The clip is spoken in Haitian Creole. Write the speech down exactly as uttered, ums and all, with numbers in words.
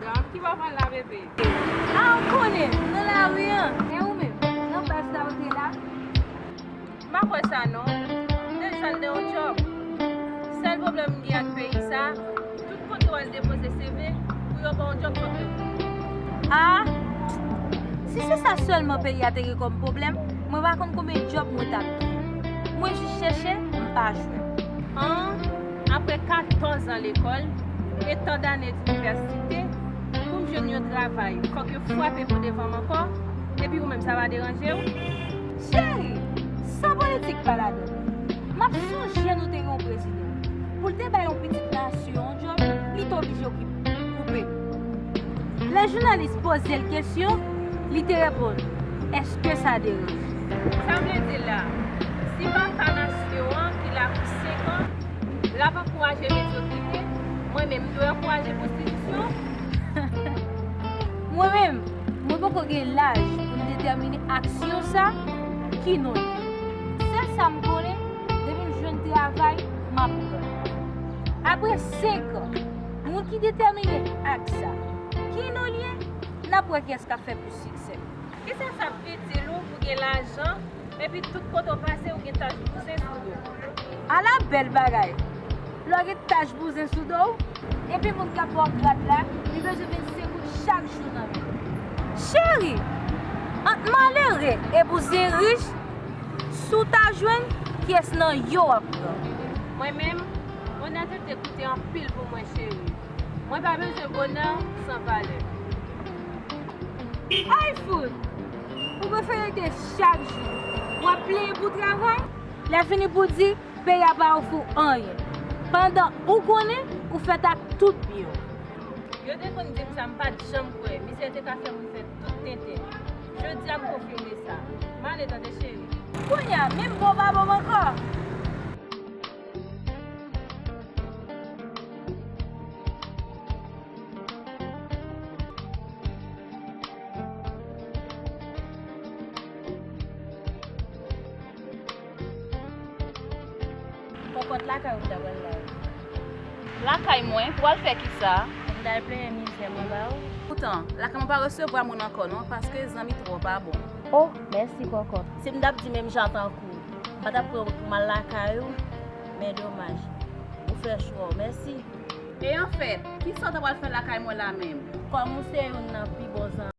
Dam, ki pa pral la, bebe? A, ou konnen, nan lari an. E ou menm, nan baz la ou te la? M pa kwè sa non. Deja l nan yon djòb. Sèl pwoblèm m gen ak peyi sa, tout kote w al depoze C V, pou yo ba w djòb fòk yo pran. A, si se sa sèlman peyi a te gen kòm pwoblèm, mwen pa konn konbyen djòb mwen t ap gen. Mwen jis chèche, m pa jwenn. An, apre katòz an lekòl e tan dane dinivèsite, pou m jwenn yon travay, fòk yo frape pou devan m ankò, epi ou menm sa pa deranje w? Cheri, san politik pa ladan. M ap sonje nou te gen yon prezidan. Pou l te bay yon pitit nasyon yon djòb, li te oblije okipe, koupe. Lè jounalis poze l kesyon, li te reponn, èske sa deranje? Sa vle di la, si papa nasyon an ki la pou senk an, l ap ankouraje medyokrite, mwen menm m dwe ankouraje pwostitisyon? Mwen menm, mwen poko gen laj pou m detèmine aksyon sa ki non li. Sèl sa m konnen, depi m jwenn travay, m ap pran. Apre senk an, moun ki detèmine ak sa ki non li ye, n ap wè kiyès k ap fè plis siksè. Kisa sa ap itil ou pou gen lajan, epi tout kote w pase ou gen tach bouzen sou do w? Ala bèl bagay! Lè w gen tach bouzen sou do w, epi moun k ap ba w grad la, li bezwen vennsenk goud chak jou nan men w. Cheri, ant malere e bouzen rich, si w ta jwenn, kiyès nan yo w ap pran? Mwen menm, onètete koute anpil pou mwen, cheri. Mwen pa bezwen bonè san valè. Ay fout! Ou prefere te chak jou w ap plenyen pou travay, lè fini pou di peyi a pa ofri w anyen, pandan ou konnen ou fèt ak tout byen w. Yo te konn di m sa, m pa t janm kwè mizè te ka fè moun fè tout tenten. Jodi a m konfime sa. M ale tande cheri. Kounye a, menm bon pa bon ankò. Kòkòt, lakay ou m ta pral la wi. Lakay mwen? Pou w al fè kisa? M t al plenyen mizè mwen ba ou. Poutan, lakay mwen pa resevwa moun ankò non, paske zanmi twò pa bon. Oh, mèsi Kòkòt. Si m t ap di menm jan tankou w, m pa t ap pran wout pou m al lakay ou, men domaj. Ou fè chwa w, mèsi. E anfèt, kisa w ta pral fè lakay mwen la menm? Kòm ou se youn nan pi bon zanmi.